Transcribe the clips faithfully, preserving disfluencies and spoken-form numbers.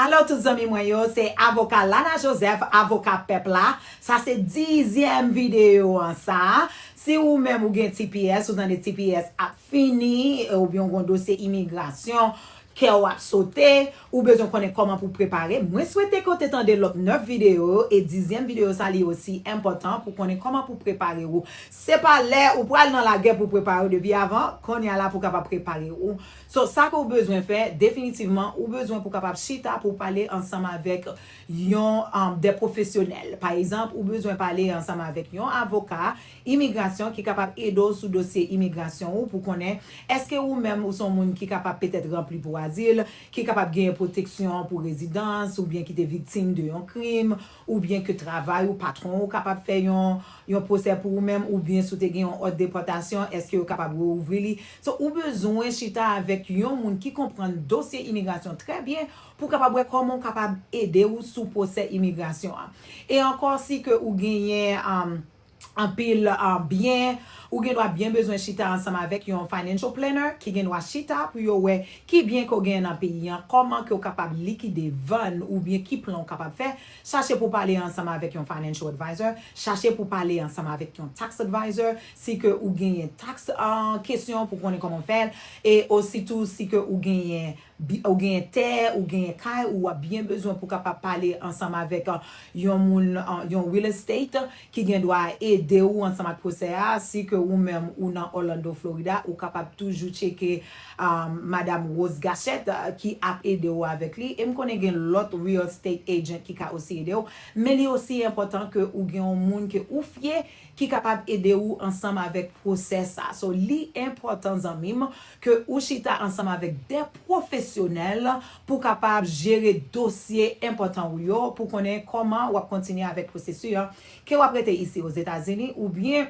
Alo tout zanmi mwen yo, se avoka Lana Joseph, avoka pèp la. Sa se dizyèm videyo an sa. Si ou menm ou gen T P S, ou tande T P S ap fini, oubyen ou gen yon dosye imigrasyon, kè w ap sote, ou bezwen konnen kòman pou prepare. Mwen swete ke w te tande lòt nèf videyo yo, e dizyèm videyo sa li osi enpòtan pou konnen kòman pou prepare w. Se pa lè ou pral nan lagè pou prepare w depi avan, kounye a la pou kapab prepare w. So, sa ke w bezwen fè, definitivman, ou bezwen pou kapab chita pou pale ansanm avèk yon, um, de pwofesyonèl. Pa egzanp, ou bezwen pale ansanm avèk yon avoka imigrasyon ki kapab ede w sou dosye imigrasyon ou pou konnen èske ou menm ou se yon moun ki kapab petèt ranpli pou azil, ki kapab genyen pwoteksyon pou rezidans, oubyen ki te viktim de yon krim, oubyen ke travay ou, patwon ou kapab fè yon, yon pwosè pou ou menm, oubyen si w te gen yon òd depòtasyon, èske yo kapab reouvri li. So, ou bezwen chita avèk yon moun ki konprann dosye imigrasyon trè byen pou kapab wè kòman w kapab ede w sou pwosè imigrasyon an. E ankò, si ke ou genyen, um, anpil, uh, byen, ou gen dwa byen bezwen chita ansanm avèk yon financial planner ki gen dwa chita pou yo wè ki byen ke w genyen nan peyi an, kòman ke w kapab likide, vann, oubyen ki plan w kapab fè. Chache pou pale ansanm avèk yon financial advisor, chache pou pale ansanm avèk yon tax advisor, si ke ou genyen tax, uh, kesyon pou konnen kòman fè l, e ositou si ke ou genyen bi-, ou genyen tè, ou genyen kay, ou ap byen bezwen pou kapab pale ansanm avèk, uh, yon moun, uh, yon real estate ki gen dwa ede w ansanm ak pwosè a. Si ke ou menm ou nan Orlando, Florida, ou kapab toujou tcheke, um, Madam Rose Gachette, uh, ki ap ede w avèk li. E m konnen gen lòt real estate agent ki ka osi ede w. Men li osi enpòtan ke ou gen yon moun ke ou fye ki kapab ede w ansanm avèk pwosè sa. So, li enpòtan, zanmi m, ke ou chita ansanm avèk de pwofesyonèl pou kapab jere dosye enpòtan ou yo, pou konnen kòman w ap kontinye avèk pwosesi an. Ke w ap rete isi Ozetazini, oubyen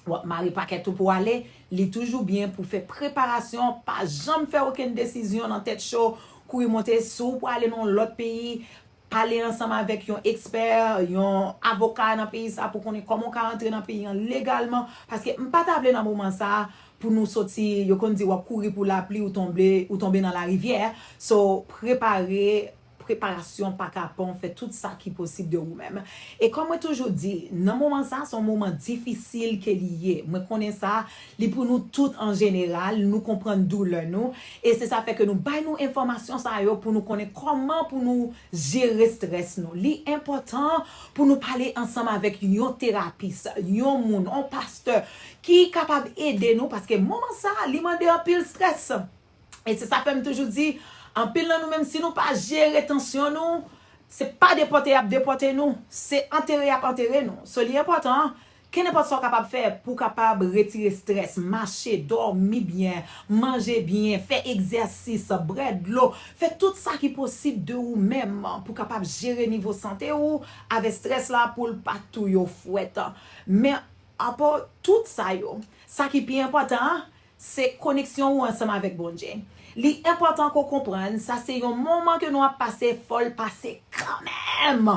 w ap mare pakèt ou pou w ale, li toujou byen pou fè preparasyon, pa janm fè okenn desizyon nan tèt cho, kouri monte, si w prale nan yon lòt peyi, pale ansanm avèk yon ekspè, yon avoka nan peyi sa pou konnen kòman w ka rantre nan peyi an legalman. Paske m pa ta vle nan moman sa pou nou soti, yo konn di w ap kouri pou lapli, ou tonbe, ou tonbe nan larivyè. So, prepare, preparasyon pa ka pon, fè tout sa ki posib de ou menm. E kòm mwen toujou di, nan moman sa, se yon moman difisil ke li ye. Mwen konnen sa, li pou nou tout an jeneral, nou konprann doulè nou. E se sa fè ke nou bay nou enfòmasyon sa yo pou nou konnen kòman pou nou jere strès nou. Li enpòtan pou nou pale ansanm avèk yon terapis, yon moun, yon pastè ki kapab ede nou, paske moman sa, li mande anpil strès. E se sa fè m toujou di, anpil nan nou menm, si nou pa jere tansyon nou, se pa depòte y ap depòte nou, se antere y ap antere nou. So, li enpòtan, kenenpòt sa w kapab fè pou w kapab retire strès, mache, dòmi byen, manje byen, fè egzèsis, bwè dlo, fè tout sa ki posib de ou menm pou w kapab jere nivo sante ou avèk strès la pou l pa touye w fwèt. Men apa tout sa yo, sa ki pi enpòtan an, se koneksyon ou ansanm avèk Bondye. Li enpòtan ke w konprann, sa se yon moman ke nou ap pase, fò l pase kanmenm.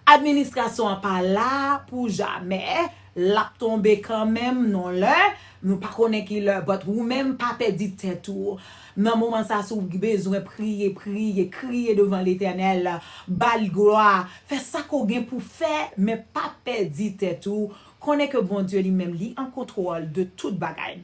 Administrasyon an pa la pou jamè, l ap tonbe kanmenm, non lè, nou pa konnen ki lè, but ou menm pa pèdi tèt ou. Nan moman sa, si w bezwen priye, priye, kriye devan Letènèl, ba l glwa, fè sa ke w gen pou fè, men pa pèdi tèt ou. Konnen ke Bondye li menm, li an kontwòl de tout bagay.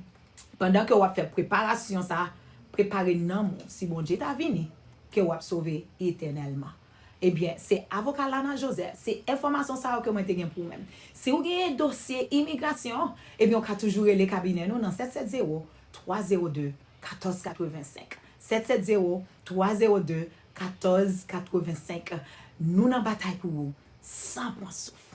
Pandan ke w ap fè preparasyon sa, prepare nanm ou. Si Bondye ta vini, ke w ap sove etènèlman. Ebyen, se avoka Lana Joseph, se enfòmasyon sa yo ke mwen te gen pou ou menm. Si w genyen dosye imigrasyon, ebyen, w ka toujou rele kabinè nou nan sèt sèt zewo, twa zewo de, katòz katrevensenk. Sèt sèt zewo, twa zewo de, katòz katrevensenk. Nou nan batay pou ou, san pran souf.